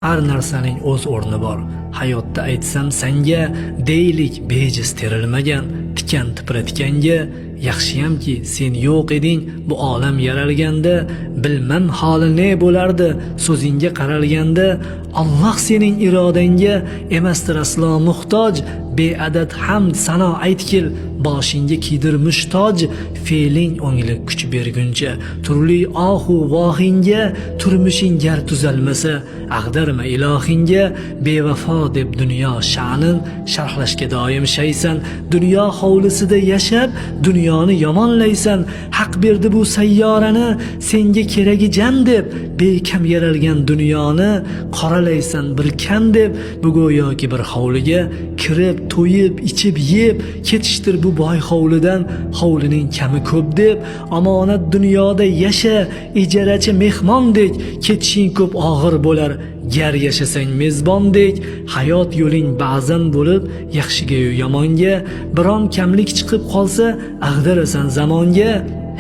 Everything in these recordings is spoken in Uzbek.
Har narsaning o'z o'rni bor. Hayotda aytsam sanga, deylik bejiz terilmagan tikan tipratikanga. Yaxshiyamki sen yo'q eding bu olam yaralganda, bilmam holi ne bo'lardi so'zingga qaralganda. Alloh sening irodangga emasdir aslo muhtoj, beadad hamd sano aytkil, boshingga kiydirmish toj. Fe'ling o'ngli kuch berguncha turli ohu vohingga, turmushing gar tuzalmasa ag'darma ilohingga. Bevafo deb dunyo sha'nin sharhlashga doim shaysan, dunyo hovlisida yashab dunyoni yomonlaysan. Haq berdi bu sayyorani senga keragi jam deb, bekam yaralgan dunyoni qoralaysan bir kam deb. Bu go'yoki bir hovliga kirib, to'yib ichib yeb ketishdir bu boy hovlidan hovlining kami ko'p deb. Omonat dunyoda yasha ijarachi mehmondek, ketishing ko'p og'ir bo'lar gar yashasang mezbondek. Hayot yo'ling ba'zan bo'lib yaxshigayu yomonga, biron kamlik chiqib qolsa ag'darasan zamonga.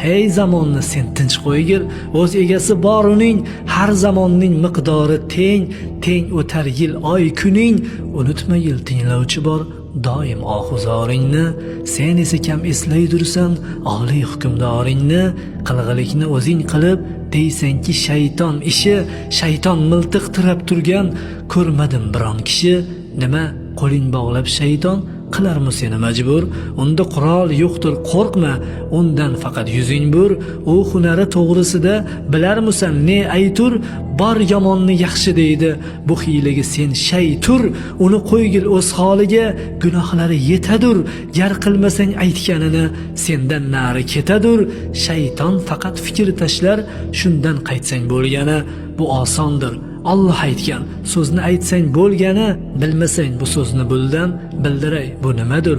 Hey, zamonni sen tinch qo'ygil, o'z egasi bor uning. Har zamonning miqdori teng teng o'tar yil, oy, kuning. Unutmagil, tinglovchi bor doim ohuzoringni, sen esa kam eslaydursan oliy hukmdoringni. Qilg'ilikni o'zing qilib deysanki shayton ishi, shayton miltiq tirab turgan ko'rmadim biron kishi. Nima, qo'ling bog'lab shayton qilarmi seni majbur? Unda qurol yo'qdir, qo'rqma undan, faqat yuzing bur. U hunari to'g'risida bilarmisan ne aytur? Bor yomonni yaxshi deydi, bu hiylaga sen shay tur. Uni qo'ygil o'z holiga, gunohlari yetadur. Gar qilmasang aytganini, sendan nari ketadur. Shayton faqat fikr tashlar, shundan qaytsang bo'lgani. Bu osondir, Alloh aytgan so'zni aytsang bo'lgani. Bilmasang bu so'zni buldan bildiray, bu nimadir?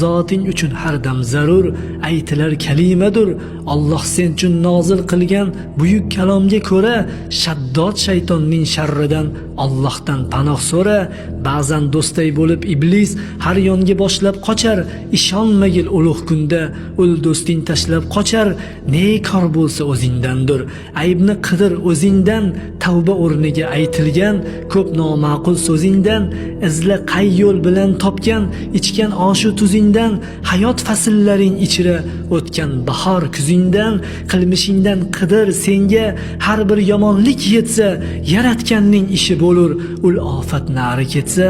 Zoting uchun har dam zarur aytilar kalimadur. Alloh sen uchun nozil qilgan buyuk kalomga ko'ra, shaddod shaytonning sharridan Allohdan panoh so'ra. Ba'zan do'stay bo'lib iblis har yonga boshlab qochar, ishonmagil, ulug' kunda ul do'sting tashlab qochar. Ne kor bo'lsa o'zingdandir, aybni qidir o'zingdan. Tavba o'rniga aytilgan ko'p noma'qul so'zingdan izla qay yo'l bilan topgan ichgan oshu tuzingdan, hayot fasllaring ichra o'tgan bahor kuzingdan. Qilmishingdan qidir, senga har bir yomonlik yetsa, yaratganning ishi bo'lur ul ofat nari ketsa.